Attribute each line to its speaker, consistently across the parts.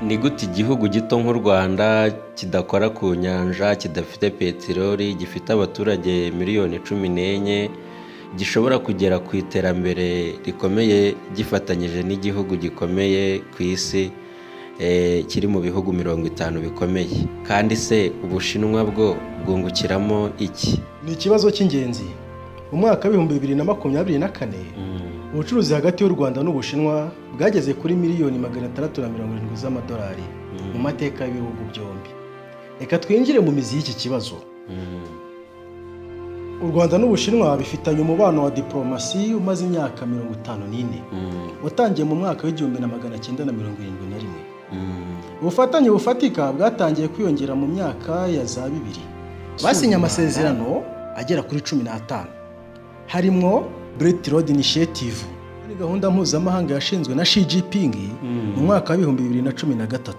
Speaker 1: Ni gute igihugu gito nk'u Rwanda kidakora ku nyanja, kidafite peteroli, gifite abaturage miliyoni 14, gishobora kugera ku iterambere rikomeye gifatanyije n'igihugu gikomeye ku isi, kiri mu bihugu 50 bikomeye? Kandi se Ubushinwa bwo bwungukiramo iki?
Speaker 2: Ni ikibazo cy'ingenzi. Mu mwaka wa 2024, ubucuruzi hagati y'u Rwanda n'Ubushinwa bwageze kuri miliyoni 670 z'amadolari mu mateka y'ibihugu byombi. Reka twinjire mu mizi y'iki kibazo. U Rwanda n'Ubushinwa bifitanye umubano wa diporomasi umaze imyaka 54, watangiye mu mwaka wa 1971. Ubufatanye bufatika bwatangiye kwiyongera mu myaka ya za 2000. Basinye amasezerano agera kuri 15, harimwo Belt Road Initiative, ni gahunda mpuzamahanga yashinzwe na Xi Jinping mu mwaka wa 2013.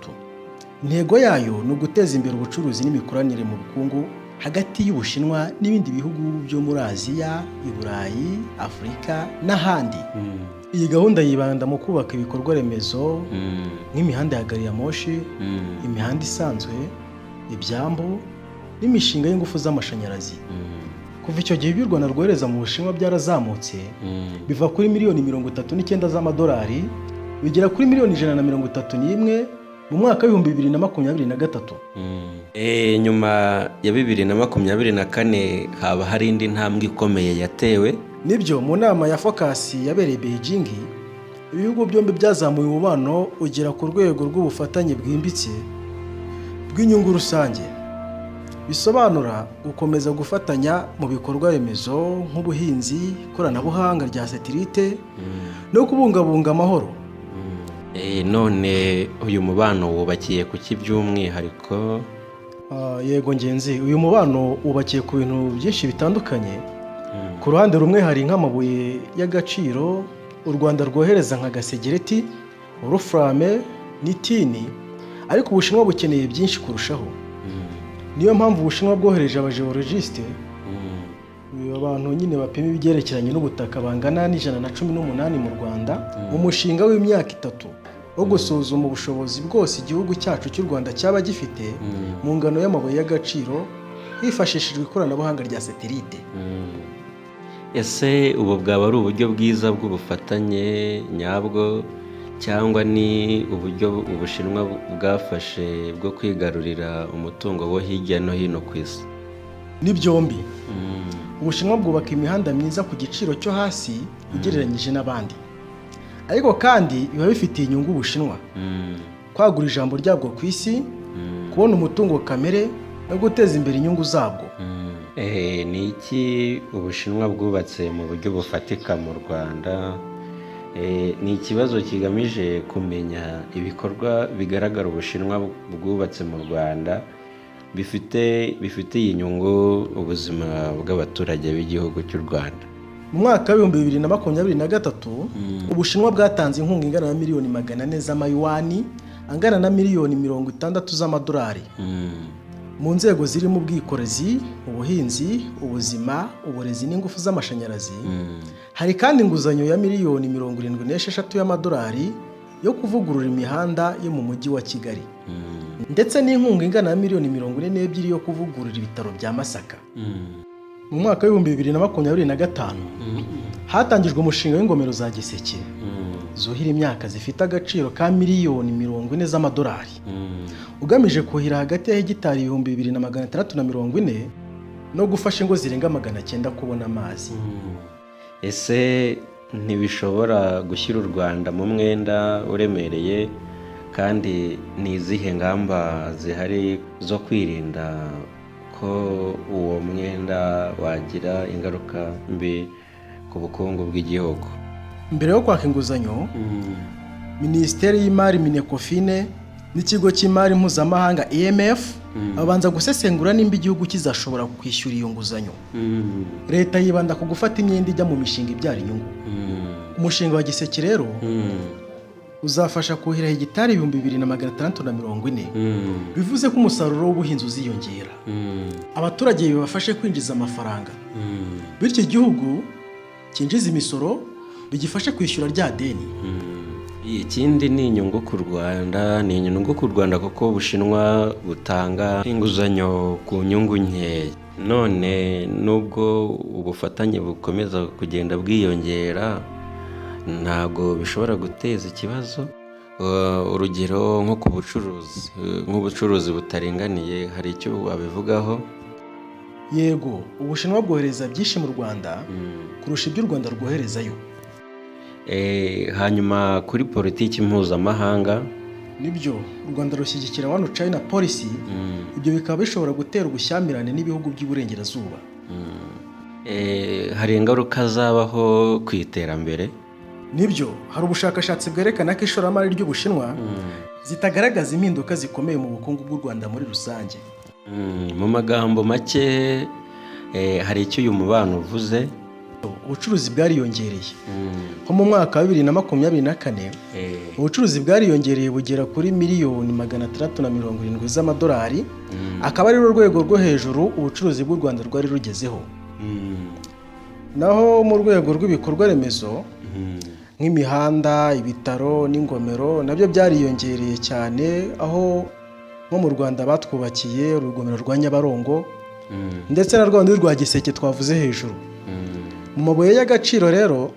Speaker 2: Intego yayo ni uguteza imbere ubucuruzi n'imikoranire mu bukungu hagati y'Ubushinwa n'ibindi bihugu byo muri Aziya, i Burayi, Afurika n'ahandi. Iyi gahunda yibanda mu kubaka ibikorwa remezo nk'imihanda ya gari ya moshi, imihanda isanzwe, ibyambu n'imishinga y'ingufu z'amashanyarazi. Kuva icyo gihe, ibyo u Rwanda rwohereza mu Bushinwa byarazamutse, biva kuri miliyoni 39 z'amadolari bigera kuri miliyoni 131 mu mwaka wa 2023.
Speaker 1: Nyuma ya 2024 haba hari indi ntambwe ikomeye yatewe?
Speaker 2: Nibyo, mu nama ya Focus yabereye Beijing, ibihugu byombi byazamuye umubano ugera ku rwego rw'ubufatanye bwimbitse bw'inyungu rusange, bisobanura gukomeza gufatanya mu bikorwa remezo nk'ubuhinzi, ikoranabuhanga rya satelite no kubungabunga amahoro.
Speaker 1: None uyu mubano wubakiye ku ki by'umwihariko?
Speaker 2: Yego Ngenzi, uyu mubano wubakiye ku bintu byinshi bitandukanye. Ku ruhande rumwe hari nk'amabuye y'agaciro u Rwanda rwohereza nka gasegereti, wolfram n'itini, ariko Ubushinwa bukeneye byinshi kurushaho. Niyo mpamvu Ubushinwa bwohereje abageologiste, abantu nyine bapima ibyerekeranye n'ubutaka, bangana na 118 mu Rwanda mu mushinga w'imyaka 3 wo gusuzuma ubushobozi bwose igihugu cyacu cy'u Rwanda cyaba gifite mu ngano y'amabuye y'agaciro hifashishijwe ikoranabuhanga rya satelite.
Speaker 1: Ese ubu bwaba ari uburyo bwiza bw'ubufatanye nyabwo, cyangwa ni uburyo Ubushinwa bwafashe bwo kwigarurira umutungo wo hirya no hino ku isi?
Speaker 2: Ni byombi. Ubushinwa bwubaka imihanda myiza ku giciro cyo hasi ugereranyije n'abandi, ariko kandi biba bifitiye inyungu Ubushinwa kwagura ijambo ryabwo ku isi, kubona umutungo kamere no guteza imbere inyungu zabwo.
Speaker 1: Ni iki Ubushinwa bwubatse mu buryo bufatika mu Rwanda? Ni ikibazo kigamije kumenya ibikorwa bigaragara Ubushinwa bwubatse mu Rwanda bifitiye inyungu ubuzima bw'abaturage b'igihugu cy'u Rwanda.
Speaker 2: Mu mwaka wa 2023, Ubushinwa bwatanze inkunga ingana na miliyoni 400 z'amayuwani, angana na miliyoni 60 z'amadolari, mu nzego zirimo ubwikorezi, ubuhinzi, ubuzima, uburezi n'ingufu z'amashanyarazi. Hari kandi inguzanyo ya miliyoni 76 y'amadolari yo kuvugurura imihanda yo mu Mujyi wa Kigali, ndetse n'inkunga ingana na miliyoni 42 yo kuvugurura ibitaro bya Masaka. Mu mwaka wa 2025 hatangijwe umushinga w'ingomero za Giseke zuhira imyaka, zifite agaciro ka miliyoni 40 z'amadolari, ugamije kuhira hagati ya hegitari 2640 no gufasha ingo zirenga 900 kubona amazi.
Speaker 1: Ese ntibishobora gushyira u Rwanda mu mwenda uremereye? Kandi ni izihe ngamba zihari zo kwirinda ko uwo mwenda wagira ingaruka mbi ku bukungu bw'igihugu?
Speaker 2: Mbere yo kwaka inguzanyo, Minisiteri y'Imari, MINECOFIN, n'ikigo cy'imari mpuzamahanga IMF babanza gusesengura nimba igihugu kizashobora kwishyura iyo nguzanyo. Leta yibanda ku gufata imyenda ijya mu mishinga ibyara inyungu. Umushinga wa Giseke rero uzafasha kuhira hegitari 2640, bivuze ko umusaruro w'ubuhinzi uziyongera, abaturage bibafashe kwinjiza amafaranga, bityo igihugu cyinjiza imisoro bigifashe kwishyura rya deni.
Speaker 1: Ikindi ni inyungu ku Rwanda, ni inyungu ku Rwanda kuko Ubushinwa butanga inguzanyo ku nyungu nkeya. None nubwo ubufatanye bukomeza kugenda bwiyongera, ntabwo bishobora guteza ikibazo? Urugero nko ku bucuruzi, nk'ubucuruzi butaringaniye, hari icyo wabivugaho?
Speaker 2: Yego, Ubushinwa bwohereza byinshi mu Rwanda kurusha ibyo u Rwanda rwoherezayo.
Speaker 1: Hanyuma kuri politiki mpuzamahanga?
Speaker 2: Nibyo, u Rwanda rushyigikira One China Policy, ibyo bikaba bishobora gutera ubushyamirane n'ibihugu by'Iburengerazuba.
Speaker 1: Hari ingaruka zabaho ku iterambere?
Speaker 2: Nibyo, hari ubushakashatsi bwerekana ko ishoramari ry'Ubushinwa zitagaragaza impinduka zikomeye mu bukungu bw'u Rwanda muri rusange.
Speaker 1: Mu magambo make, hari icyo uyu mubano uvuze?
Speaker 2: Ubucuruzi bwariyongereye. Nko mu mwaka wa 2024, ubucuruzi bwariyongereye bugera kuri miliyoni 670 z'amadolari, akaba ari rwo rwego rwo hejuru ubucuruzi bw'u Rwanda rwari rugezeho. Naho mu rwego rw'ibikorwa remezo nk'imihanda, ibitaro n'ingomero, nabyo byariyongereye cyane, aho nko mu Rwanda batwubakiye urugomero rwa Nyabarongo ndetse na rwa rundi rwa Giseke twavuze hejuru. Mu mabuye y'agaciro rero,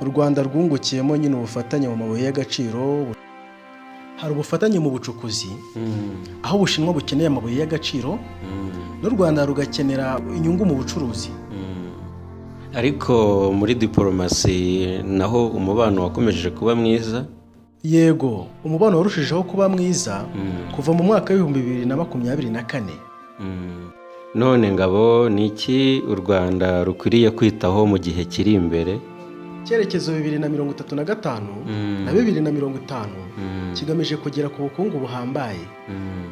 Speaker 2: u Rwanda rwungukiyemo nyine ubufatanye mu mabuye y'agaciro. Hari ubufatanye mu bucukuzi, aho Ubushinwa bukeneye amabuye y'agaciro n'u Rwanda rugakenera inyungu mu bucuruzi.
Speaker 1: Ariko muri diporomasi naho umubano wakomeje kuba mwiza?
Speaker 2: Yego, umubano warushijeho kuba mwiza kuva mu mwaka wa 2024.
Speaker 1: None Ngabo, ni iki u Rwanda rukwiriye kwitaho mu gihe kiri imbere?
Speaker 2: Icyerekezo 2035 na 2050 kigamije kugera ku bukungu buhambaye.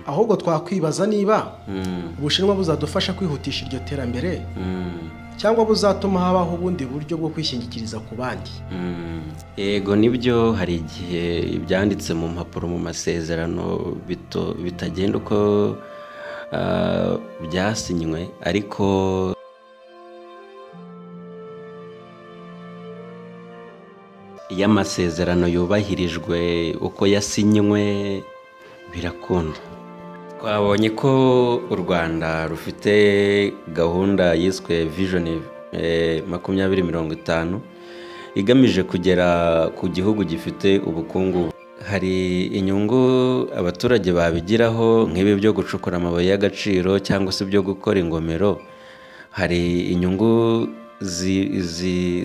Speaker 2: Ahubwo twakwibaza niba Ubushinwa buzadufasha kwihutisha iryo terambere cyangwa buzatuma habaho ubundi buryo bwo kwishingikiriza ku bandi.
Speaker 1: Yego, nibyo, hari igihe ibyanditse mu mpapuro, mu masezerano, bitagenda uko byasinywe, ariko iyo amasezerano yubahirijwe uko yasinywe, birakunda. Twabonye ko u Rwanda rufite gahunda yiswe Vision 2050, igamije kugera ku gihugu gifite ubukungu. Hari inyungu abaturage babigiraho, nk'ibi byo gucukura amabuye y'agaciro cyangwa se ibyo gukora ingomero. Hari inyungu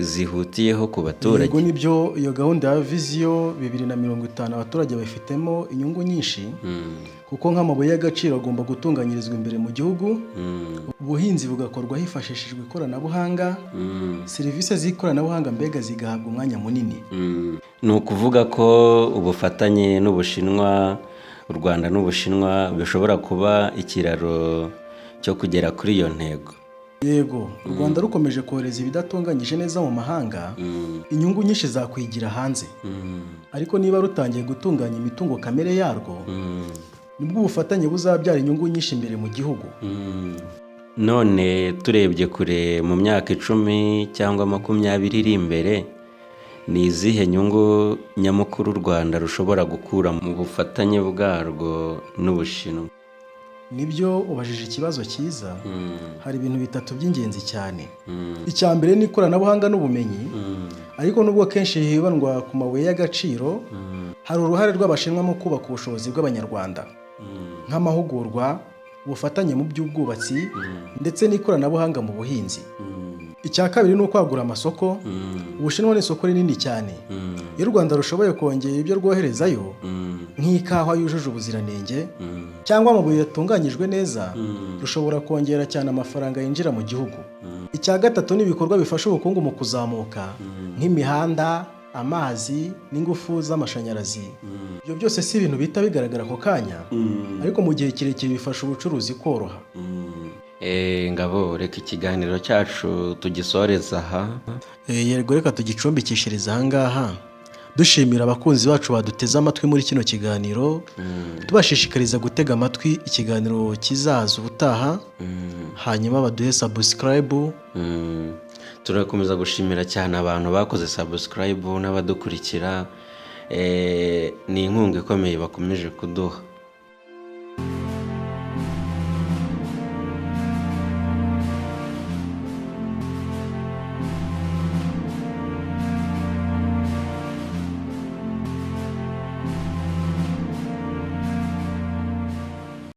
Speaker 1: zihutiyeho ku baturage?
Speaker 2: Yego, nibyo, iyo gahunda ya Vision 2050 abaturage bayifitemo inyungu nyinshi, kuko nk'amabuye y'agaciro agomba gutunganyirizwa imbere mu gihugu, ubuhinzi bugakorwa hifashishijwe ikoranabuhanga, serivisi z'ikoranabuhanga mbega zigahabwa umwanya munini.
Speaker 1: Ni ukuvuga ko ubufatanye n'Ubushinwa, u Rwanda n'Ubushinwa, bishobora kuba ikiraro cyo kugera kuri iyo ntego?
Speaker 2: Yego, u Rwanda rukomeje kohereza ibidatunganyije neza mu mahanga, inyungu nyinshi zakwigira hanze. Ariko niba rutangiye gutunganya imitungo kamere yarwo, nibwo ubufatanye buzabyara inyungu nyinshi imbere mu gihugu.
Speaker 1: None turebye kure, mu myaka 10 cyangwa 20 iri imbere, ni izihe nyungu nyamukuru u Rwanda rushobora gukura mu bufatanye bwarwo n'Ubushinwa?
Speaker 2: Nibyo, ubajije ikibazo cyiza. Hari ibintu bitatu by'ingenzi cyane. Icya mbere ni ikoranabuhanga n'ubumenyi. Ariko nubwo kenshi hibandwa ku mabuye y'agaciro, hari uruhare rw'Abashinwa mu kubaka ubushobozi bw'Abanyarwanda, nk'amahugurwa, ubufatanye mu by'ubwubatsi ndetse n'ikoranabuhanga mu buhinzi. Icya kabiri ni ukwagura amasoko. Ubushinwa ni isoko rinini cyane. Iyo u Rwanda rushoboye kongera ibyo rwoherezayo, nk'ikawa yujuje ubuziranenge cyangwa amabuye yatunganyijwe neza, rushobora kongera cyane amafaranga yinjira mu gihugu. Icya gatatu ni ibikorwa bifasha ubukungu mu kuzamuka, nk'imihanda, amazi n'ingufu z'amashanyarazi. Ibyo byose si ibintu bihita bigaragara ako kanya, ariko mu gihe kirekire bifasha ubucuruzi koroha.
Speaker 1: Ngabo, reka ikiganiro cyacu tugisoreze aha.
Speaker 2: Yego, reka tugicumbikishirize aha ngaha, dushimira abakunzi bacu baduteze amatwi muri kino kiganiro, tubashishikariza gutega amatwi ikiganiro kizaza ubutaha, hanyuma baduhe subscribe.
Speaker 1: Turakomeza gushimira cyane abantu bakoze subscribe n'abadukurikira. Ni inkunga ikomeye bakomeje kuduha.